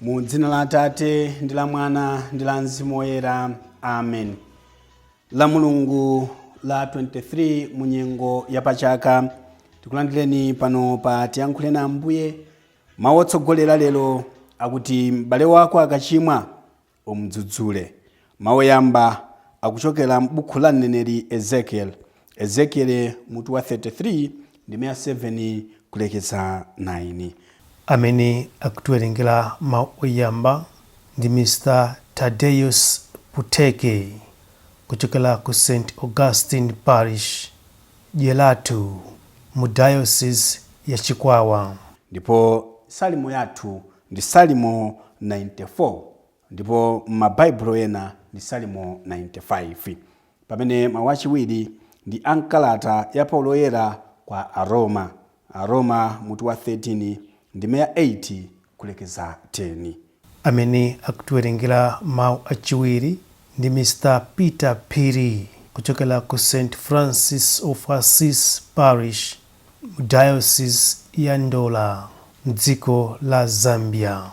Mu dzina la Atate ndi la Mwana ndi la Mzimu Woyera, amen. La Mulungu la 23 mu nyengo ya pachaka, tikulandireni pano pa Tiyankhule na Ambuye. Mawu otsogolera lero akuti m'bale wako akachimwa umdzudzule. Mawu oyamba akuchokera m'buku la mneneri Ezekiel, Ezekiel mutu wa 33 ndime ya 7 kulekeza 9. Amene akutiwerengera mawu oyamba ndi Mr. Tadeus Puteke kuchokera ku St. Augustine Parish, Dyeratu, mu Diocese ya Chikwawa. Ndipo salimo yathu ndi Salimo 94, ndipo m'mabaibulo ena ndi Salimo 95. Pamene mawu achiwiri ndi a m'kalata ya Paulo Woyera kwa Aroma, Aroma mutu wa 13 ndime ya 8 kulekeza 10. Amene akutiwerengera mawu achiwiri ndi Mr. Peter Phiri kuchokera ku St. Francis of Assisi Parish mu Diocese ya Ndola mdziko la Zambia.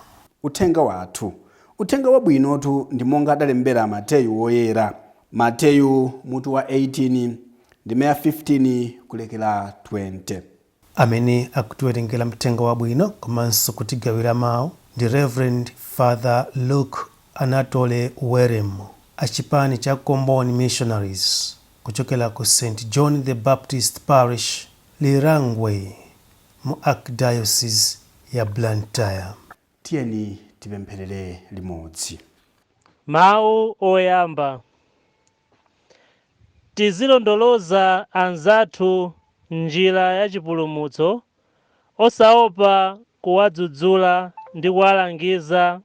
Uthenga wathu. Uthenga wabwinotu ndi monga adalembera Mateyu Woyera. Mateyu mutu wa 18 ndime ya 15 kulekera 20. Amene akutiwerengera mthenga wabwino komanso kutigawira mawu ndi Rev. Father Luke Anatole Werem a chipani cha Comboni Missionaries kuchokera ku St. John the Baptist Parish, Lirangwe mu Archdiocese ya Blantyre. Tiyeni tipempherere limodzi. Mawu oyamba. Tizilondoloza anzathu m'njira ya chipulumutso, osaopa kuwadzudzula ndi kuwalangiza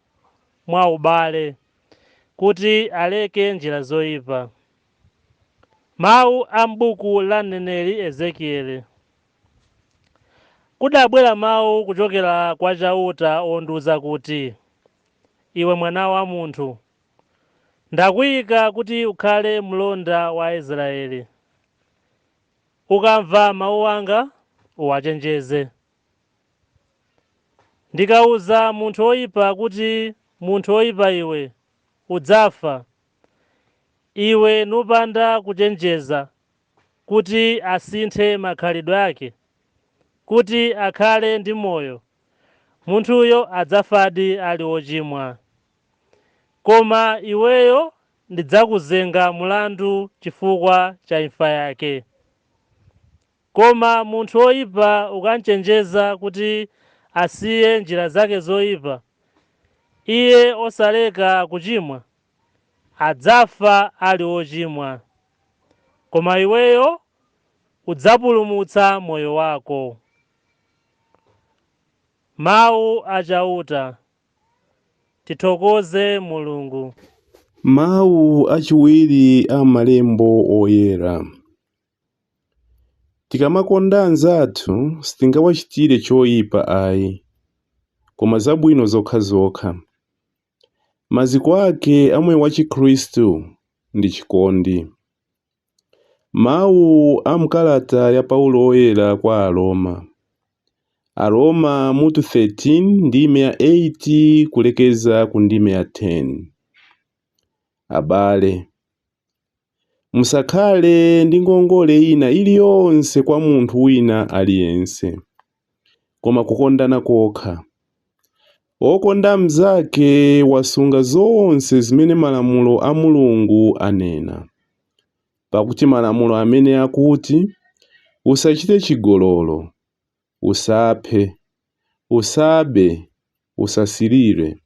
mwaubale, kuti aleke njira zoipa. Mawu a m'buku la mneneri Ezekiele. Kudabwera mawu kuchokera kwa Chauta ondiwuza kuti, Iwe mwana wa munthu, ndakuika kuti ukhale mlonda wa Aisraele. Ukamva mau anga, uwachenjeze. Ndikauza munthu woipa kuti, Munthu woipa iwe, udzafa, iwe nupanda kuchenjeza kuti asinthe makhalidwe ake, kuti akhale ndi moyo, munthuyo adzafadi ali wochimwa. Koma iweyo ndidzakuzenga mlandu chifukwa cha imfa yake. Koma munthu woipa ukamchenjeza kuti asiye njira zake zoipa, iye osaleka kuchimwa, adzafa ali wochimwa. Koma iweyo udzapulumutsa moyo wako. Mawu a Chauta. Tithokoze Mulungu. Mawu achiwiri a m'malembo oyera. Tikamakonda anzathu sitingawachitire choipa ayi, koma zabwino zokhazokha. Maziko ake a moyo wa Chikhristu ndi chikondi. Mawu a m'kalata ya Paulo Woyera kwa Aroma. Aroma mutu 13 ndime ya 8 kulekeza ku ndime ya 10. Abale, musakhale ndi ngongole ina iliyonse kwa munthu wina aliyense, koma kukondana kokha. Wokonda mnzake wasunga zonse zimene malamulo a Mulungu anena. Pakuti malamulo amene akuti, Usachite chigololo, usaphe, usabe, usasirire,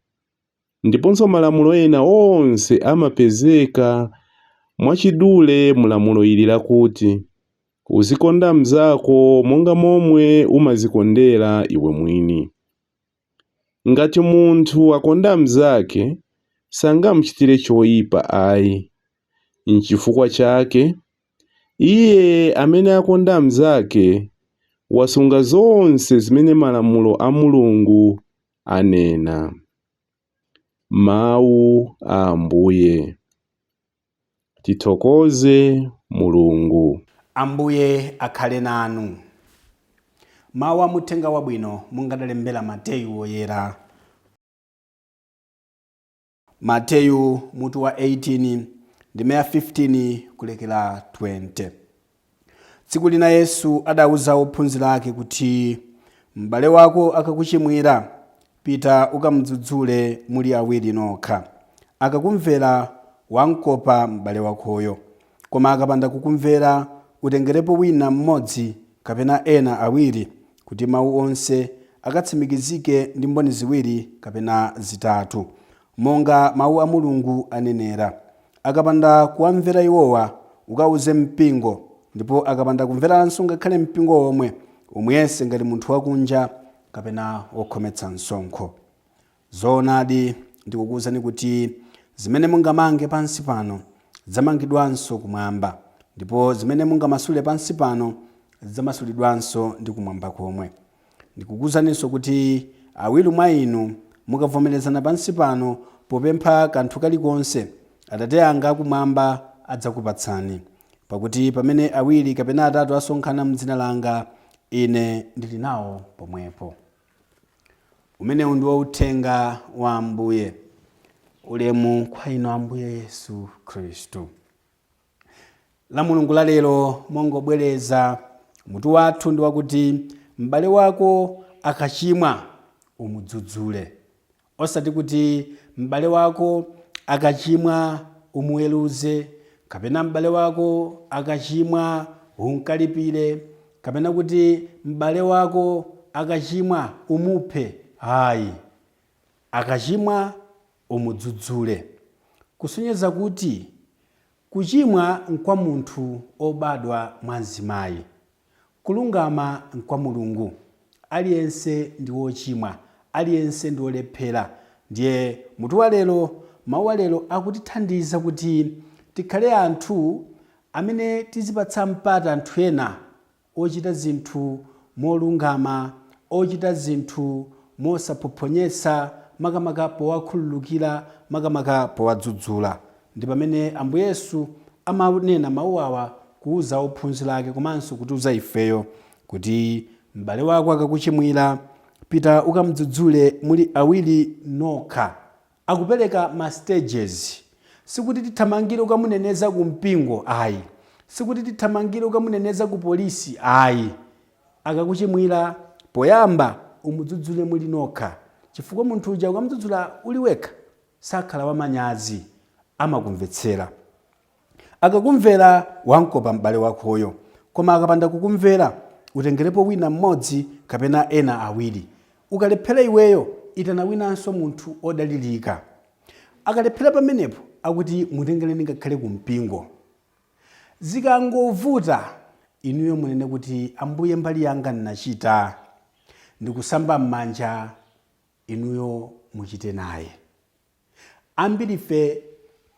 ndiponso malamulo ena onse amapezeka mwachidule mulamulo ili lakuti, Uzikonda mnzako monga momwe umadzikondera iwe mwini. Ngati munthu akonda mnzake, sangamchitire choipa ayi. Nchifukwa chake, iye amene akonda mnzake wasunga zonse zimene malamulo a Mulungu anena. Mawu a Ambuye. Tithokoze Mulungu. Ambuye akhale nanu. Mawu a Muthenga Wabwino monga adalembera Mateyu Woyera. Mateyu mutu wa 18 ndime ya 15 kulekera 20. Tsiku lina Yesu adauza ophunzira ake kuti, m'bale wako akakuchimwira, pita ukamudzudzule muli awiri nokha. Akakumvera, wamkopa m'bale wakoyo. Koma akapanda kukumvera, utengerepo wina mmodzi kapena ena awiri, kuti mawu onse akatsimikizike ndi mboni ziwiri kapena zitatu, monga mawu a Mulungu anenera. Akapanda kuwamvera iwowa, ukauze mpingo, ndipo akapanda kumveranso ngakhale mpingo womwe, umuyese ngati munthu wakunja kapena wokhometsa msonkho. Zoonadi ndikukuwuzani kuti zimene mungamange pansi pano zidzamangidwanso kumwamba, ndipo zimene mungamasule pansi pano zidzamasulidwanso ndi kumwamba komwe. Ndikukuwuzaninso kuti awiri mwa inu mukavomerezana pansi pano popempha kanthu kalikonse, Atate anga akumwamba adzakupatsani. Pakuti pamene awiri kapena atatu asonkhana m'dzina langa, Ine ndili nawo pomwepo. Umenewu ndiwo uthenga wa Ambuye. Ulemu kwa inu Ambuye Yesu Khristu. La Mulungu la lero, mongobwereza, mutu wathu ndi wakuti m'bale wako akachimwa umudzudzule. Osati kuti m'bale wako akachimwa umuweruze, kapena m'bale wako akachimwa umkalipire, kapena kuti m'bale wako akachimwa umuphe. Ayi, akachimwa umudzudzule, kusonyeza kuti kuchimwa nkwa munthu obadwa mwa mzimayi, kulungama nkwa Mulungu. Aliyense ndi wochimwa, aliyense ndi wolephera. Ndiye mutu wa lero, mawu a lero akutithandiza kuti tikhale anthu amene tizipatsa mpata anthu ena ochita zinthu molungama, ochita zinthu mosaphophonyetsa, makamaka powakhululukira, makamaka powadzudzula. Ndi pamene Ambuye Yesu amanena mawu awa kuuza ophunzira ake komanso kutiuza ifeyo kuti m'bale wako akakuchimwira, pita ukamudzudzule muli awiri nokha. Akupereka ma stages. Sikuti tithamangire ukamuneneza ku mpingo, ayi. Sikuti tithamangire ukamuneneza ku polisi, ayi. Akakuchimwira, poyamba umudzudzule muli nokha, chifukwa munthu uja ukamudzudzula uli wekha sakhala wamanyazi, amakumvetsera. Akakumvera, wamkopa m'bale wakoyo. Koma akapanda kukumvera, utengerepo wina mmodzi kapena ena awiri. Ukalephera iweyo, itana winanso munthu odalirika. Akalephera pamenepo, akuti mutengereni ngakhale ku mpingo. Zikangovuta, inuyo munene kuti, Ambuye, mbali yanga ndinachita, ndikusamba m'manja, inuyo muchite naye. Ambirife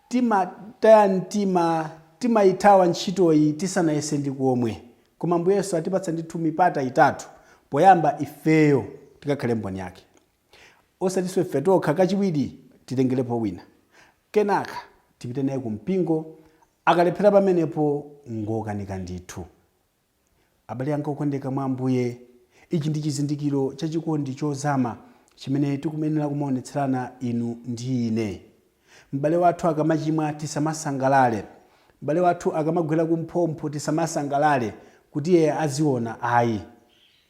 timataya mtima, timayithawa ntchitoyi tisanayese ndi komwe. Koma Ambuye Yesu atipatsa ndithu mipata itatu. Poyamba ifeyo tikakhale mboni yake, osatinso ife tokha. Kachiwiri titengerepo wina, kenaka tipite naye ku mpingo. Akalephera pamenepo, ngokanika ndithu. Abale anga okondeka mwa Ambuye, ichi ndi chizindikiro cha chikondi chozama chimene tikuyenera kumaonetserana inu ndi ine. M'bale wathu akamachimwa tisamasangalale. M'bale wathu akamagwera kumphompho tisamasangalale kuti iye aziona, ayi.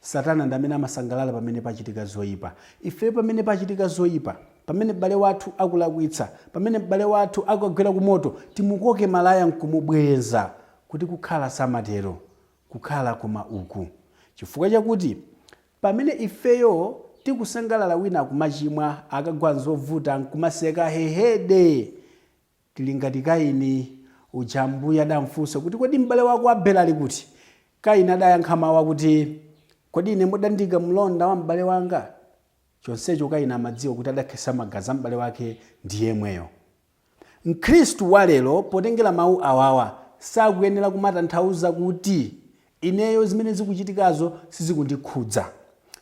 Satana ndi amene amasangalala pamene pachitika zoyipa. Ife pamene pachitika zoyipa, pamene m'bale wathu akulakwitsa, pamene m'bale wathu akagwera kumoto, timukoke malaya nkumubweza kuti kukhala samatero, kukhala koma uku. Chifukwa chakuti pamene ifeyo tikusangalala wina akumachimwa, akagwa nzovuta nkumaseka hehede, tili ngati Kaini uja Ambuye adamfunsa kuti, kodi m'bale wako Abele ali kuti? Kaini adayankha mawu akuti, kodi ine mudandika mlonda wa m'bale wanga? Chonsecho Kaini amadziwa kuti adakhetsa magazi a m'bale wake ndi yemweyo. Mkhristu wa lero, potengera mawu awawa, sakuyenera kumatanthauza kuti ineyo zimene zikuchitikazo sizikundikhudza.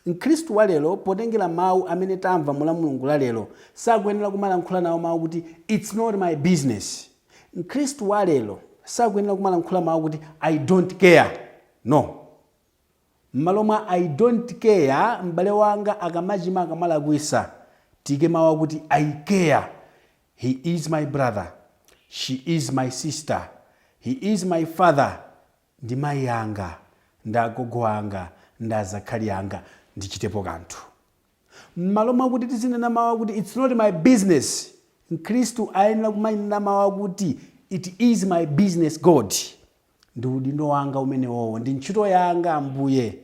Mkhristu wa lero, potengera mawu amene tamva mu la Mulungu la lero, sakuyenera kumalankhula nawo mawu kuti it's not my business. Mkhristu wa lero sakuyenera kumalankhula mawu kuti I don't care. No. M'malo mwa I don't care, m'bale wanga akamachimwa, akamalakwisa, tike mawu akuti I care. He is my brother, she is my sister, he is my father, ndi mayi anga, ndi agogo anga, ndi azakhali anga, ndichitepo kanthu. M'malo mwakuti tizinena mawu akuti "It's not my business," Mkhristu ayenera kumanena mawu akuti "It is my business, God." Ndi udindo wanga umenewowo, ndi ntchito yanga, Ambuye,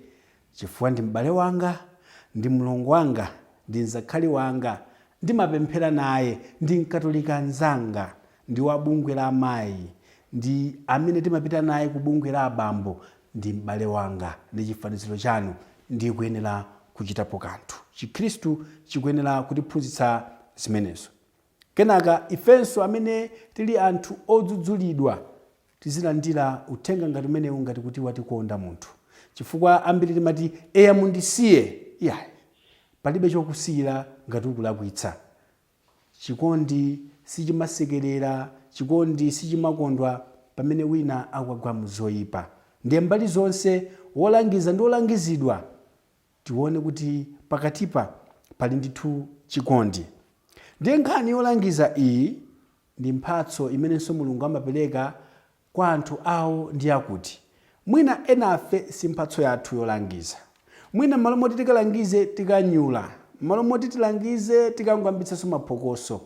chifukwa ndi m'bale wanga, ndi mlongo wanga, ndi mzakhali wanga, ndimapemphera naye, ndi Mkatolika mnzanga, ndi wa bungwe la amayi, ndi amene timapita naye ku bungwe la abambo, ndi m'bale wanga, ndi chifaniziro chanu, ndikuyenera kuchitapo kanthu. Chikhristu chikuyenera kutiphunzitsa zimenezo. Kenaka ifenso amene tili anthu odzudzulidwa tizilandira uthenga ngati umenewu ngati kuti watikonda munthu, chifukwa ambiri timati, "Eya, mundisiye." Iyayi, palibe chokusiyira ngati ukulakwitsa. Chikondi sichimasekerera, chikondi sichimakondwa pamene wina akugwa muzoyipa. Ndiye mbali zonse, wolangiza ndi wolangizidwa, tione kuti pakatipa pali ndithu chikondi. Ndiye nkhani yolangiza iyi ndi mphatso imenenso Mulungu amapereka kwa anthu awo, ndi akuti mwina enafe si mphatso yathu yolangiza. Mwina m'malo moti tikalangize tikanyula, m'malo moti tilangize tikangoyambitsanso maphokoso.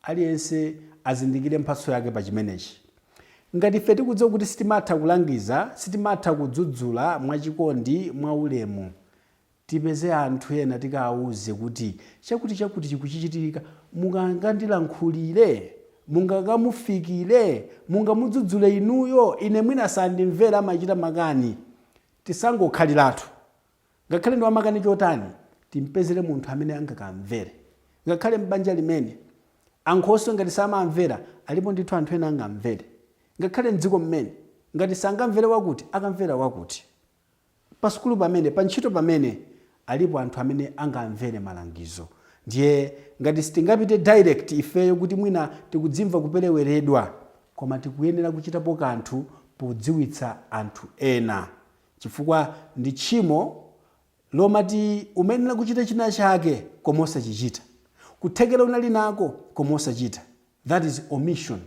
Aliyense azindikire mphatso yake pa chimenechi. Ngati ife tikudziwa kuti sitimatha kulangiza, sitimatha kudzudzula mwachikondi, mwaulemu, tipeze anthu ena tikawuze kuti chakuti chakuti chikuchichitika, mungandilankhulire, mungakamufikire, mungamudzudzule inuyo, ine mwina sandimvera, amachita makani. Tisangokhaliratu. Ngakhale ndi wamakani chotani, timpezere munthu amene angakamvere. Ngakhale m'banja limene ankhoswe ngati samamvera, alipo ndithu anthu ena angamvere. Ngakhale mdziko mmene ngati sangamvere wakuti, akamvera wakuti. Pa sukulu pamene, pa ntchito pamene, alipo anthu amene angamvere malangizo. Ndiye ngati sitingapite direct ifeyo kuti mwina tikudzimva kupereweredwa, koma tikuyenera kuchitapo kanthu podziwitsa anthu ena, chifukwa ndi tchimo lomati umayenera kuchita china chake koma osachichita, kuthekera unali nako koma osachita. That is omission.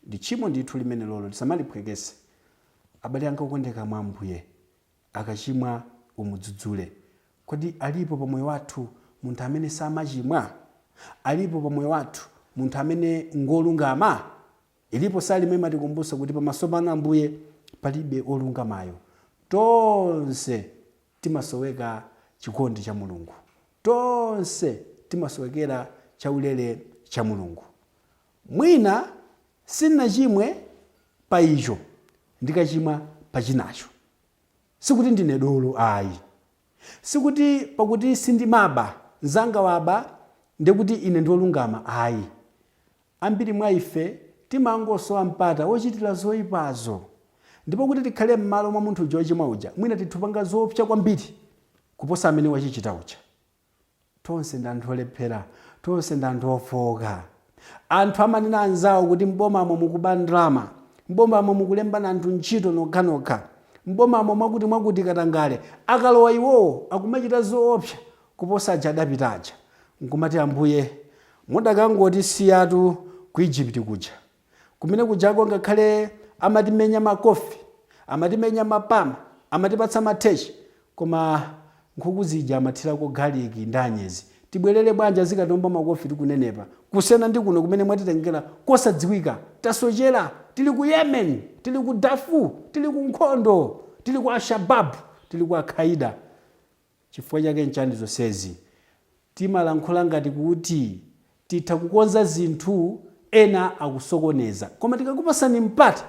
Ndi tchimo ndithu limene lolo tisamaliphwekese. Abale anga okondeka mwa Ambuye, akachimwa umudzudzule. Kodi alipo pamoyo wathu munthu amene samachimwa? Alipo pamoyo wathu munthu amene ngolungama? Ilipo salimo imatikumbutsa kuti pamaso panu, Ambuye, palibe olungamayo. Tonse timasoweka chikondi cha Mulungu, tonse timasowekera chaulere cha Mulungu. Mwina sindinachimwe pa icho, ndikachimwa pa chinacho. Sikuti ndine dolo ayi, sikuti pakuti sindimaba, mzanga waba, ndekuti ine ndiolungama ayi. Ambiri mwa ife timangosowa mpata wochitira zoyipazo, ndipo kuti tikhale m'malo mwa munthu uja wochimwa uja, mwina tithupanga zoopsa kwambiri kuposa amene wachichita uja. Tonse ndi anthu olephera, tonse ndi anthu ofoka. Anthu amanena anzawo kuti mbomamo mukuba ndalama, mbomamo mukulembana anthu ntchito nokhanokha, mbomamo mwakuti mwakuti, katangale. Akalowa iwowo akumachita zoopsa kuposa aja adapita aja. Nkumati, "Ambuye, mudakangoti siyatu ku Egypt kuja, kumene kujako ngakhale amatimenya makofi, amatimenya mapama, amatipatsa mathechi, koma nkhuku zija amathirako garlic ndi anyezi. Tibwerere bwanji azikatomba makofi tikunenepa, kusiyana ndi kuno kumene mwatitengera kosadziwika? Tasochera, tili ku Yemen, tili ku Darfur, tili ku nkhondo, tili ku Al-Shabab, tili ku Al-Qaida." Chifukwa chake nchani zonsezi? Timalankhula ngati kuti titha kukonza zinthu ena akusokoneza, koma tikakupasani mpata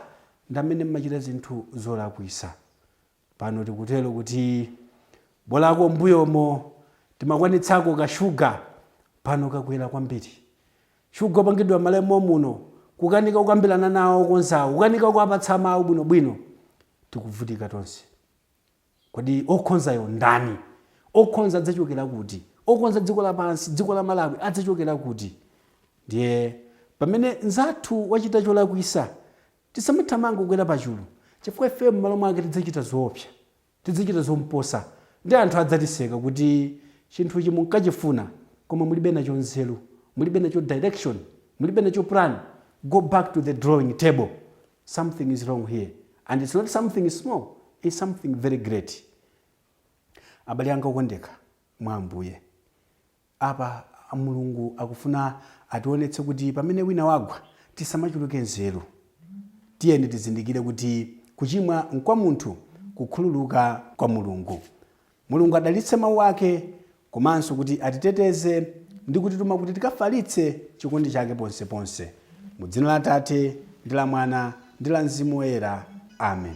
ndi amene mmachita zinthu zolakwisa. Pano tikutero kuti bolako mbuyomo timakwanitsako kashuga, pano kakwera kwambiri. Shuga opangidwa malemo muno, kukanika kukambirana nawo okonzawo, kukanika kuwapatsa mawu bwinobwino, tikuvutika tonse. Kodi okonzayo ndani? Okonza adzachokera kuti? Okonza dziko lapansi, dziko la Malawi, adzachokera kuti? Ndiye pamene nzathu wachita cholakwisa, tisamathamanga kukwera pachulu, chifukwa ife m'malo mwake tidzachita zoopsa, tidzachita zomposa, ndi anthu adzatiseka kuti chinthuchi munkachifuna koma mulibe nacho nzeru, mulibe nacho direction. Mulibe nacho plan. Go back to the drawing table. Something is wrong here, and it's not something small, it's something very great. Abale anga okondeka mwa Ambuye, apa Mulungu akufuna ationetse kuti pamene wina wagwa, tisamachuluke nzeru. Tiyeni tizindikire kuti kuchimwa nkwa munthu, kukhululuka kwa Mulungu. Mulungu adalitse mawu ake, komanso kuti atiteteze ndi kutituma kuti tikafalitse chikondi chake ponseponse. Mu dzina la Tate, ndi la Mwana, ndi la Mzimu Woyera, amen.